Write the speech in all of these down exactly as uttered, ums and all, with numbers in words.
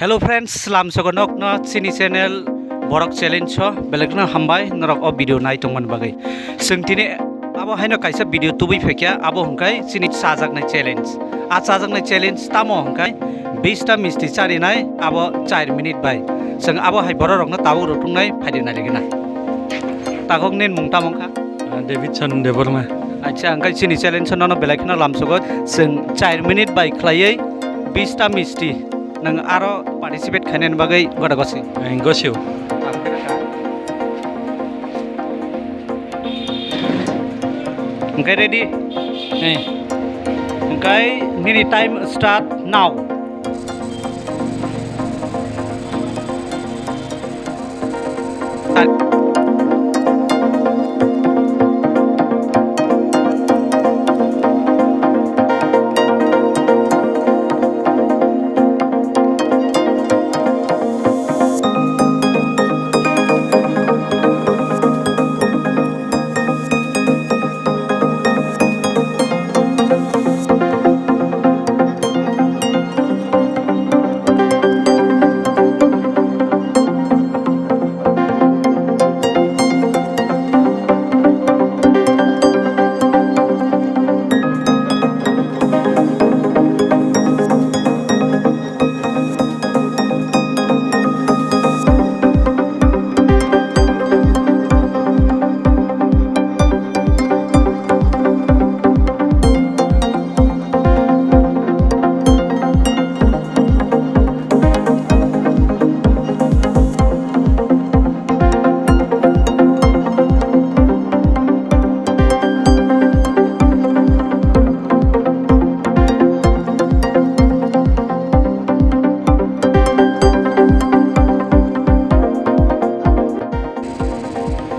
Hello friends, lamsogo nokno chini channel Borok Challenge o belekno hambai norok o video nai tongmani bagwi. Chwng tini abo haino kaisa video tubui phaikha, abo hwnkhe chini chajaknai challenge. A chajaknai challenge tamo hwnkhe bista misti charinai abo char minute bai. Chwng abo hai bororokno tabuk rwtwngnai phaidi nailigwna. Takhuk nini mung tamo wngkha? Ah, Davidson Debbarma. Acha, hwnkhe chini challenge nono belai kheno lamsogo. Chwng char minute bai khlaiwi bista misti. Nwng aro participate khainani bagwi goda gosi. Ang gosio. Hwnkhe ready? Hwnkhe nini time start now.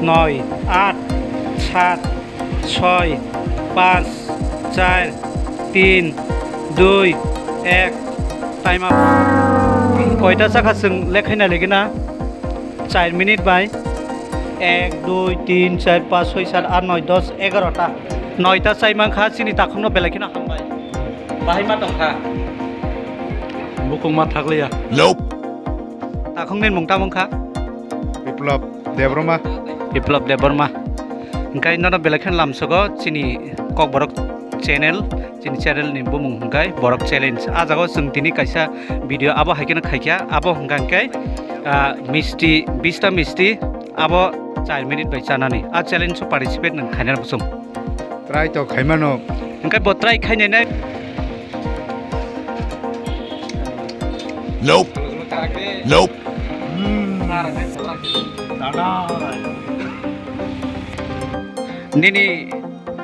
Noi, aat, saat, soi, panch, char, tin, dui, ek. Time up. Koita chakha chwng lekhaina ligina? Char minute bai. Ek, dui, tin, char, panch, soi, saat, aat, noi, dos, egarota. Noita chai mankha, chini takhukno belai kheno hambai. Bahai ma tongkha? Bukung ma thakliya. Nope. Takhukni mung tamo wngkha? Biplab Debbarma. Biplab Debbarma. Hwnkhe nono belai kheno lamsogo chini Kokborok channel, chini channel ni bumung hwnkhe Borok Challenge. Ah jaga o chwng tini kaisa video abo hai kheno khaikha, abo hwnkha hwnkhe, ah, misti, bista misti abo char minute bai chanani. Ah challenge o participate nwng khainai muchung. Try to khaimano. Hwnkhe bo try khainai nai. Nope. Nope. Nini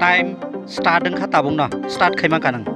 time start wngkha tabukno. Start khaima ka nwng.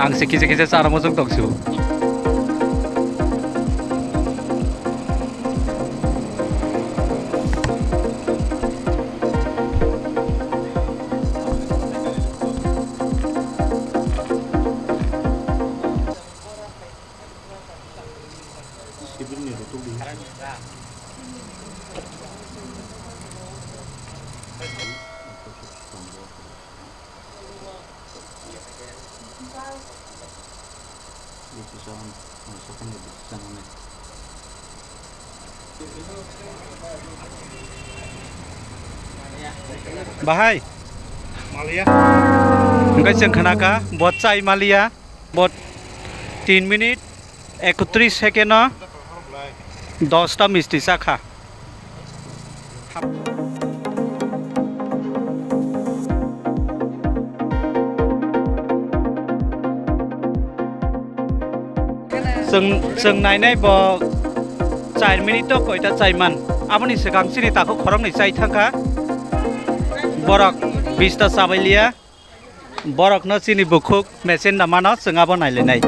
Ang se kisa kisa chara mojok tong su. Bahai. Malia. Hwnkhe chwng khnakha, bo chai malia, bo tin minute. Ekotris second o dosta misti chakha. Chwng, chwng nainai bo char minute o koita chaiman. Aboni swkang chini takhuk khoroknwi chai thangkha. Borok bista chabai liya. Borokno chini bukhuk machine da mano, chwng abo nailainai.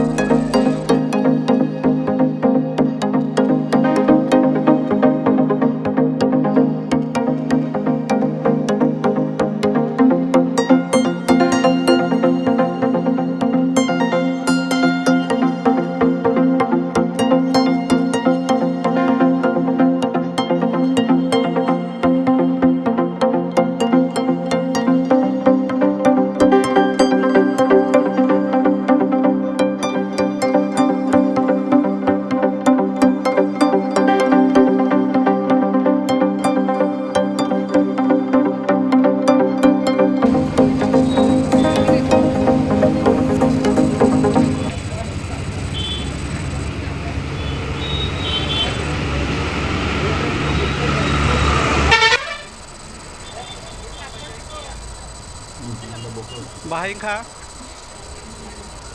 Bahai wngkha?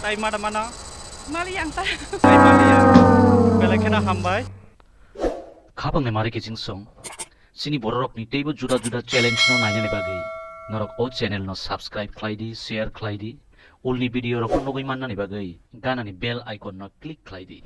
Tai mada mano? Mali ang ta. Tai mali ya. Belai kheno hambai. Khabangni mari kiching song. Chini bororokni teibo juda juda challenge no nainani bagwi norok o channel no subscribe khlai di, share khlai di. Ulni video rokno nugwi mannani bagwi ganani bell icon no click khlai di.